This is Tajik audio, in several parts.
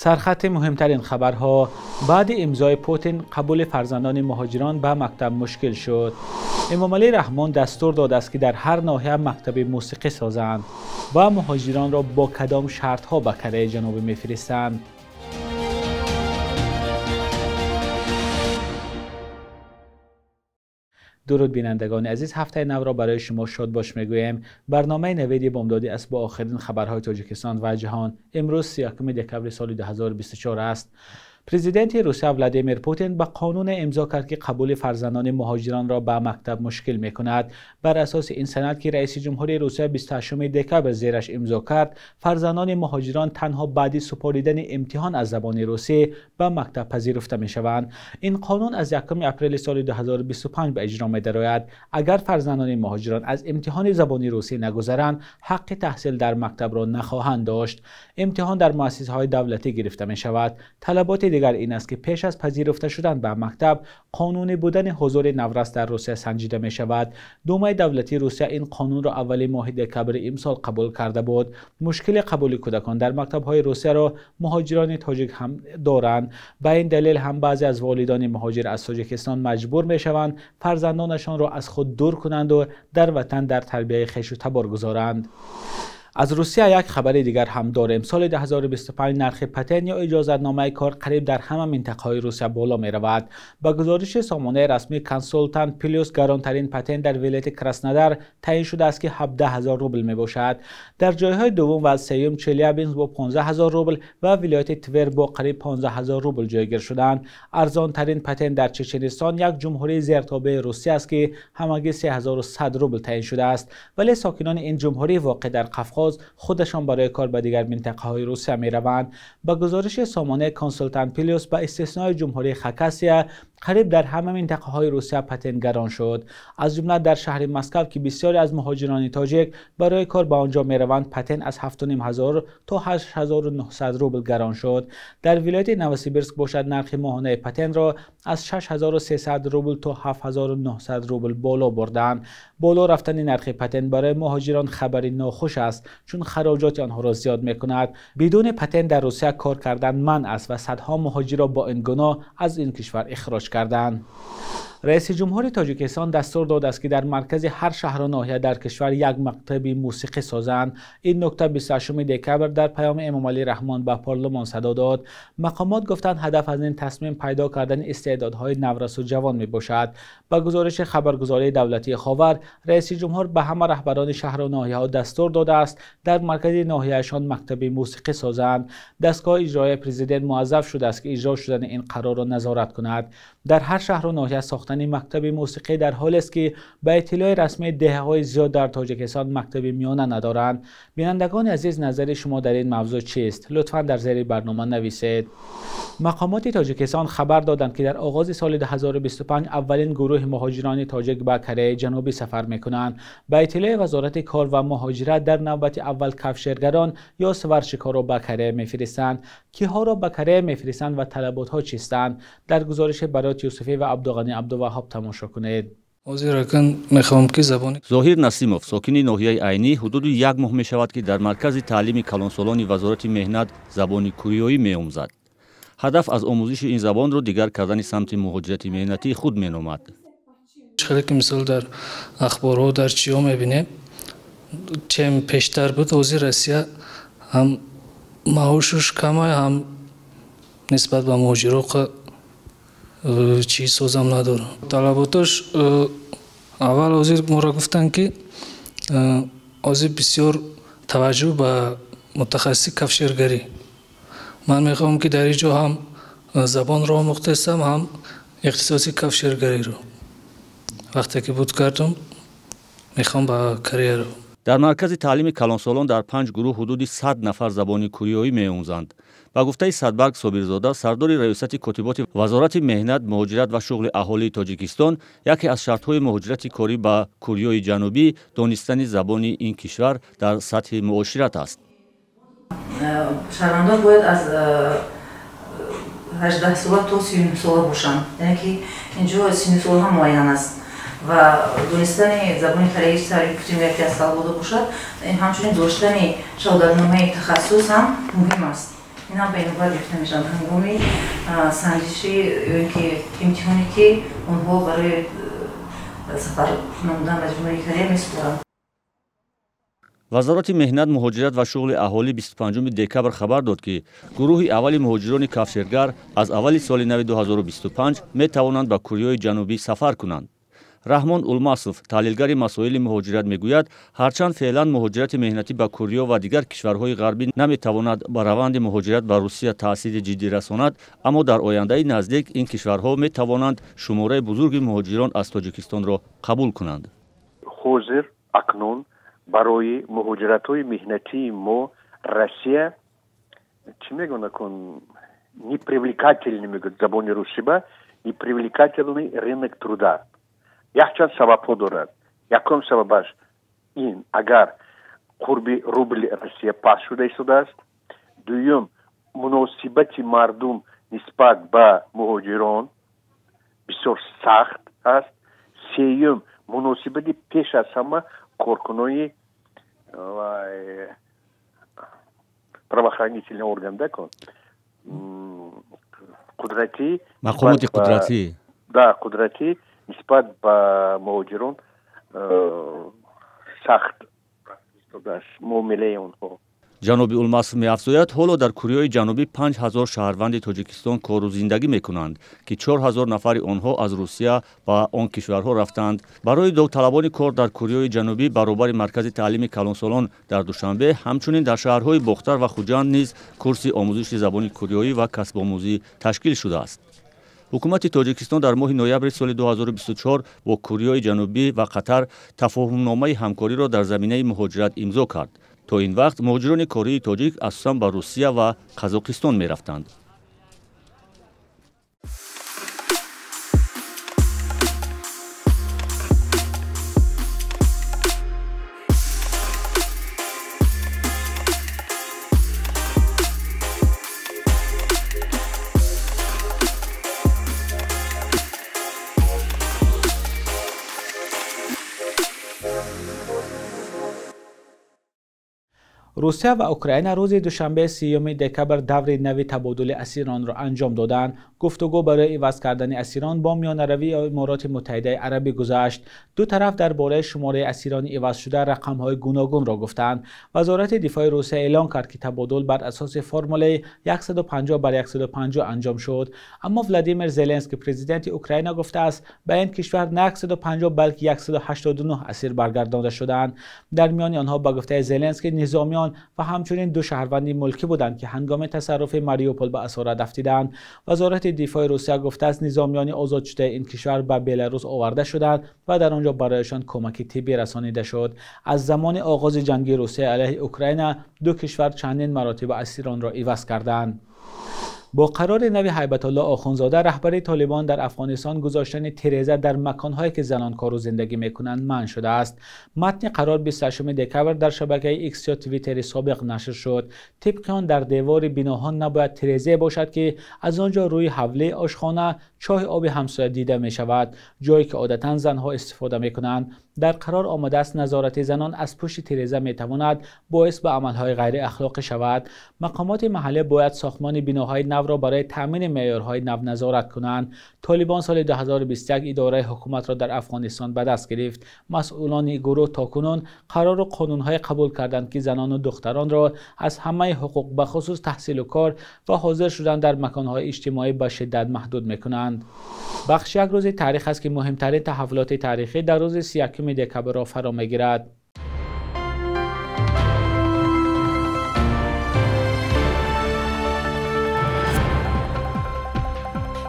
Сархати муҳимтарин хабарҳо. Баъди имзои Путин қабули фарзандони муҳоҷирон ба мактаб мушкил шуд. Эмомалӣ Раҳмон дастур додааст, ки дар ҳар ноҳия мактаби мусиқӣ созанд ва муҳоҷиронро бо кадом шартҳо ба Кореяи Ҷанубӣ мефиристанд. Дуруд бинандагони азиз, ҳафтаи навро барои шумо шодбош мегӯем. Барномаи навиди бомдодӣ аст бо охирин хабарҳои Тоҷикистон ва ҷаҳон. Имрӯз 31 декабри соли 2024 аст. Президенти Русия Владимир Путин ба қонуне имзо кард, ки қабули фарзандони муҳоҷиронро ба мактаб мушкил мекунад. Бар асоси ин санад, ки раиси ҷумҳурии Русия 28 декабр зераш имзо кард, фарзандони муҳоҷирон танҳо баъди супоридани имтиҳон аз забони русӣ ба мактаб пазируфта мешаванд. Ин қонун аз 1 апрели соли 2025 ба иҷро медарояд. Агар фарзандони муҳоҷирон аз имтиҳони забони русӣ нагузаранд, ҳаққи таҳсил дар мактабро нахоҳанд дошт. Имтиҳон дар муассисаҳои давлатӣ гирифта мешавад. Талаботи дигар ин аст, ки пеш аз пазируфта шудан ба мактаб қонунӣ будани ҳузури наврас дар Русия санҷида мешавад. Думаи давлатии Русия ин қонунро аввали моҳи декабри имсол қабул карда буд. Мушкили қабули кӯдакон дар мактабҳои Русияро муҳоҷирони тоҷик ҳам доранд. Ба ин далел ҳам баъзе аз волидони муҳоҷир аз Тоҷикистон маҷбур мешаванд фарзандонашонро аз худ дур кунанду дар ватан дар тарбияи хешу табор гузоранд. Аз Русия як хабари дигар ҳам дорем. Соли 2025 нархи патент ё иҷозатномаи кор қариб дар ҳама минтақаҳои Русия боло меравад. Ба гузориши сомонаи расмии Консултант Плюс, гаронтарин патент дар вилояти Краснодар таъин шудааст, ки 17 000 рубл мебошад. Дар ҷойҳои дуввум ва сеюм Челябинск бо 15 000 рубл ва вилояти Твер бо қариб 15 000 рубл ҷойгир шуданд. Арзонтарин патент дар Чеченистон, як ҷумҳурии зертобеи Русия аст, ки ҳамагӣ 3100 рубл таъин шудааст. Вале сокинони ин ҷумҳурии воқеъ дар Қафқоз худашон барои кор ба дигар минтақаҳои Русия мераванд. Ба гузориши сомонаи Консултант Плюс, ба истиснои ҷумҳурии Хакасия қариб дар ҳама минтақаҳои Русия патент гарон шуд. Аз ҷумла дар шаҳри Москав, ки бисёре аз муҳоҷирони тоҷик барои кор ба он ҷо мераванд, патент аз 7500 то 8900 рубл гарон шуд. Дар вилояти Новосибирск бошад, нархи моҳонаи патентро аз 6300 рубл то 7900 рубл боло бурданд. Боло рафтани нархи патент барои муҳоҷирон хабари нохуш аст, чун хароҷоти онҳоро зиёд мекунад. Бидуни патент дар Русия кор кардан манъ аст ва садҳо муҳоҷирро бо ин гуноҳ аз ин кишвар ихроҷ карданд. Раиси ҷумҳури Тоҷикистон дастур додааст, ки дар маркази ҳар шаҳру ноҳия дар кишвар як мактаби мусиқӣ созанд. Ин нукта 28 декабр дар паёми Эмомалӣ Раҳмон ба парлумон садо дод. Мақомот гуфтанд, ҳадаф аз ин тасмим пайдо кардани истеъдодҳои наврасу ҷавон мебошад. Ба гузориши хабаргузории давлатии Ховар, раиси ҷумҳур ба ҳама раҳбарони шаҳру ноҳияҳо дастур додааст дар маркази ноҳияашон мактаби мусиқӣ созанд. Дастгоҳи иҷроияи президент муаззаф шудааст, ки иҷро шудани ин қарорро назорат кунад. Дар ҳар шаҳру ноҳия сохтани мактаби мусиқӣ дар ҳолест, ки ба иттилои расмии деҳаҳои зиёд дар Тоҷикистон мактаби миёна надоранд. Бинандагони азиз, назари шумо дар ин мавзӯъ чист? Лутфан дар зери барнома нависед. Мақомоти Тоҷикистон хабар доданд, ки дар оғози соли 2025 аввалин гурӯҳи муҳоҷирони тоҷик ба Кореяи Ҷанубӣ сафар мекунанд. Ба иттилои Вазорати кор ва муҳоҷират, дар навбати аввал кафшергарон ё сварщикҳоро ба Корея мефиристанд. Киҳоро ба Корея мефиристанд ва талаботҳо чистанд? Дар гузориши Барот Юсуфӣ ва Абдуғанӣ Абдуваҳҳоб тамошо кунед. Ҳозир акан мехоҳам, ки забони Зоҳир Насимов, сокини ноҳияи Айнӣ, ҳудуди як моҳ мешавад, ки дар маркази таълими калонсолони Вазорати меҳнат забони кореёӣ меомӯзад. Ҳадаф аз омӯзиши ин забонро дигар кардани самти муҳоҷирати меҳнатии худ меномад. Хеле ки мисол дар ахборҳо, дар чиҳо мебинем, чем пештар буд, ҳозир Россия ҳам маошуш кама, ҳам нисбат ба муҳоҷиро чиз созам надорам. Талаботош аввал ҳозир моро гуфтанд, ки ҳозир бисёр таваҷҷӯҳ ба мутахассиси кафшергарӣ. Ман мехоҳам, ки дар ин ҷо ҳам забонро омӯхтаистам, ҳам ихтисоси кафшергариро. Вақте ки буд кардам, мехоҳам ба Кореяро. Дар маркази таълими калонсолон дар панҷ гурӯҳ ҳудуди 100 нафар забони кореёӣ меомӯзанд. Ба гуфтаи Садбарг Собирзода, сардори раёсати котиботи Вазорати меҳнат, муҳоҷират ва шуғли аҳолии Тоҷикистон, яке аз шартҳои муҳоҷирати корӣ ба Кореёи Ҷанубӣ донистани забони ин кишвар дар сатҳи муошират аст. Шаҳрвандон бояд аз 18 сола то 39 сола бошанд, яъне ки инҷо синну солҳо муайян аст ва донистани забони кореяи сари путин яке аз талабота бошад. Ҳамчунин доштани шаҳодатномаи тахассус ҳам муҳим аст. Ин ҳам ба инобат гирифта мешаванд ҳангоми санҷиши ё ин ки имтиҳоне, ки онҳо барои сафар намудан ба Ҷумҳурии Корея месупоранд. Вазорати меҳнат, муҳоҷират ва шуғли аҳолӣ 25 декабр хабар дод, ки гурӯҳи аввали муҳоҷирони кафшергар аз аввали соли нави 2025 метавонанд ба Кореяи Ҷанубӣ сафар кунанд. Раҳмон Улмасов, таҳлилгари масоили муҳоҷират, мегӯяд, ҳарчанд феълан муҳоҷирати меҳнатӣ ба Корея ва дигар кишварҳои ғарбӣ наметавонад ба раванди муҳоҷират ба Русия таъсири ҷиддӣ расонад, аммо дар ояндаи наздик ин кишварҳо метавонанд шумораи бузурги муҳоҷирон аз Тоҷикистонро қабул кунанд. Ҳозир акнун барои муҳоҷиратҳои меҳнатии мо Россия, чӣ мегӯянд, кун непривлекательный, мегӯяд забони русиба, непривлекательный рынок труда. Якчанд сабабҳо дорад. Якум сабабаш ин, агар қурби рубли Россия паст шуда истодааст. Дуюм, муносибати мардум нисбат ба муҳоҷирон бисёр сахт аст. Сеюм, муносибати пеш аз ҳама коркунони правоохранительный орган, да, кун қудратӣ, мақомоти қудратӣ, да, қудратӣ нисбат ба муҳоҷирон сахт истодааст муомилаи онҳо. Ҷаноби Улмасов меафзояд, ҳоло дар Кореяи Ҷанубӣ 5000 шаҳрванди Тоҷикистон кору зиндагӣ мекунанд, ки 4000 нафари онҳо аз Русия ба он кишварҳо рафтанд. Барои довталабони кор дар Кореяи Ҷанубӣ баробари маркази таълими калонсолон дар Душанбе, ҳамчунин дар шаҳрҳои Бохтар ва Хуҷанд низ курси омӯзиши забони кореоӣ ва касбомӯзӣ ташкил шудааст. Ҳукумати Тоҷикистон дар моҳи ноябри соли 2024 бо Кореяи Ҷанубӣ ва Қатар тафоҳумномаи ҳамкориро дар заминаи муҳоҷират имзо кард. То ин вақт муҳоҷирони кории тоҷик асосан ба Русия ва Қазоқистон мерафтанд. Русия ва Украина рӯзи душанбе 30 декабр даври нави табодули асиронро анҷом доданд. Гуфтугӯ барои иваз кардани асирон бо миёнаравии Аморати Муттаҳидаи Арабӣ гузашт. Ду тараф дар бораи шумораи асирони ивазшуда рақамҳои гуногунро гуфтанд. Вазорати дифои Русия эълон кард, ки табодул бар асоси формулаи 150 бар 150 анҷом шуд. Аммо Владимир Зеленский, президенти Украина, гуфтааст, ба ин кишвар на 150, балки 189 асир баргардонда шуданд. Дар миёни онҳо, ба гуфтаи Зеленский, низомиён ва ҳамчунин ду шаҳрванди мулкӣ буданд, ки ҳангоми тасарруфи Мариупол ба асорат афтиданд. Вазорати дифои Русия гуфтааст, низомиёни озодшудаи ин кишвар ба Беларус оварда шуданд ва дар он ҷо барояшон кӯмаки тиббӣ расонида шуд. Аз замони оғози ҷанги Русия алайҳи Украина ду кишвар чандин маротиба асиронро иваз карданд. Бо қарори нави Ҳайбатулло Охунзода, раҳбари Толибон дар Афғонистон, гузоштани тиреза дар маконҳое ки занон кору зиндагӣ мекунанд манъ шудааст. Матни қарор 28 декабр дар шабакаи X ё Твиттери собиқ нашр шуд. Тибқи он дар девори биноҳо набояд тирезае бошад, ки аз он ҷо рӯи ҳавлии ошхона, чоҳи оби ҳамсоя дида мешавад, ҷое ки одатан занҳо истифода мекунанд. Дар қарор омадааст, назорати занон аз пушти тиреза метавонад боис ба амалҳои ғайриахлоқӣ шавад. Мақомоти маҳаллӣ бояд сохтмони биноҳои навро барои таъмини меъёрҳои нав назорат кунанд. Толибон соли 2021 идораи ҳукуматро дар Афғонистон ба даст гирифт. Масъулони гурӯҳ то кунун қарору қонунҳое қабул карданд, ки занону духтаронро аз ҳамаи ҳуқуқ, ба хусус таҳсилу кор ва ҳозир шудан дар маконҳои иҷтимоӣ, ба шиддат маҳдуд мекунанд. Бахш як рӯзи таърих аст, ки муҳимтарин таҳаввулоти таърихӣ дар рӯзи 31 декабрро фаро мегирад.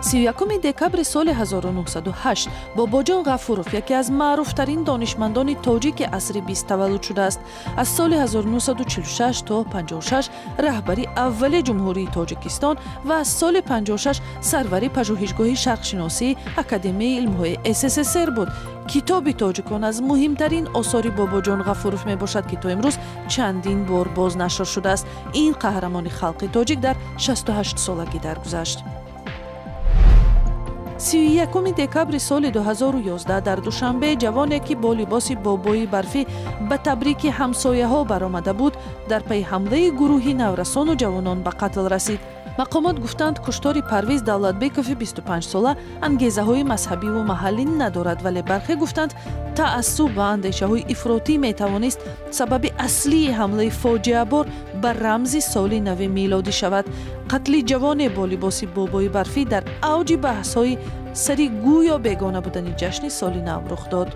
31 декабри соли 1908 Бобоҷон Ғафуров, яке аз маъруфтарин донишмандони тоҷики асри 20 таваллуд шудааст. Аз соли 1946 то 56 раҳбари аввали Ҷумҳурии Тоҷикистон ва аз соли 56 сарвари пажӯҳишгоҳи шарқшиносии Академияи илмҳои СССР буд. Китоби тоҷикон аз муҳимтарин осори Бобоҷон Ғафуров мебошад, ки то имрӯз чандин бор бознашр шудааст. Ин қаҳрамони халқи тоҷик дар 68 солагӣ даргузашт. 31 декабри соли 2011 дар Душанбе ҷавоне, ки бо либоси бобои барфӣ ба табрики ҳамсояҳо баромада буд, дар пайи ҳамлаи гурӯҳи наврасону ҷавонон ба қатл расид. Мақомот гуфтанд, куштори Парвиз Давлатбекови 25-сола ангезаҳои мазҳабиву маҳаллӣ надорад, вале бархе гуфтанд, таассуб ва андешаҳои ифротӣ метавонист сабаби аслии ҳамлаи фоҷиабор ба рамзи соли нави милодӣ шавад. Қатли ҷавоне бо либоси бобои барфӣ дар авҷи баҳсҳои сари гӯё бегона будани ҷашни соли нав рух дод.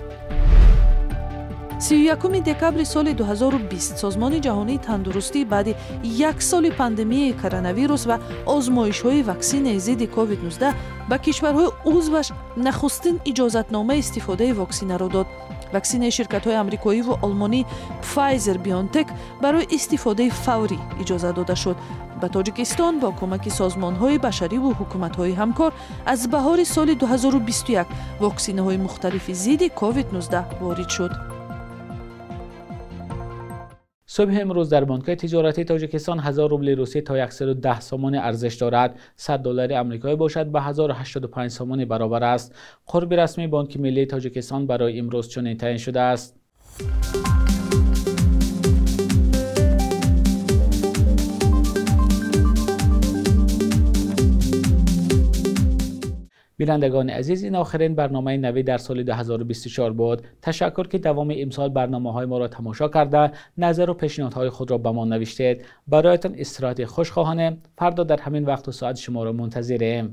31 декабри соли 2020 Созмони ҷаҳонии тандурустӣ баъди як соли пандемияи коронавирус ва озмоишҳои ваксинаи зидди COVID-19 ба кишварҳои узваш нахустин иҷозатномаи истифодаи воксинаро дод. Ваксинаи ширкатҳои амрикоиву олмонӣ Pfizer BioNTech барои истифодаи фаврӣ иҷозат дода шуд. Ба Тоҷикистон бо кӯмаки созмонҳои башариву ҳукуматҳои ҳамкор аз баҳори соли 2021 воксинаҳои мухталифи зидди COVID-19 ворид шуд. Субҳи имрӯз дар бонкҳои тиҷоратии Тоҷикистон 1000 рубли русӣ то 110 сомонӣ арзиш дорад. 100 доллари амрикоӣ бошад ба 1085 сомонӣ баробар аст. Қурби расмии Бонки миллии Тоҷикистон барои имрӯз чунин таъин шудааст. Бинандагони азиз, ин охирин барномаи навӣ дар соли 2024 буд. Ташаккур, ки давоми имсол барномаҳои моро тамошо карда, назару пешниҳодҳои худро ба мо навиштед. Бароятон истироҳати хуш хоҳонем. Фардо дар ҳамин вақту соат шуморо мунтазирем.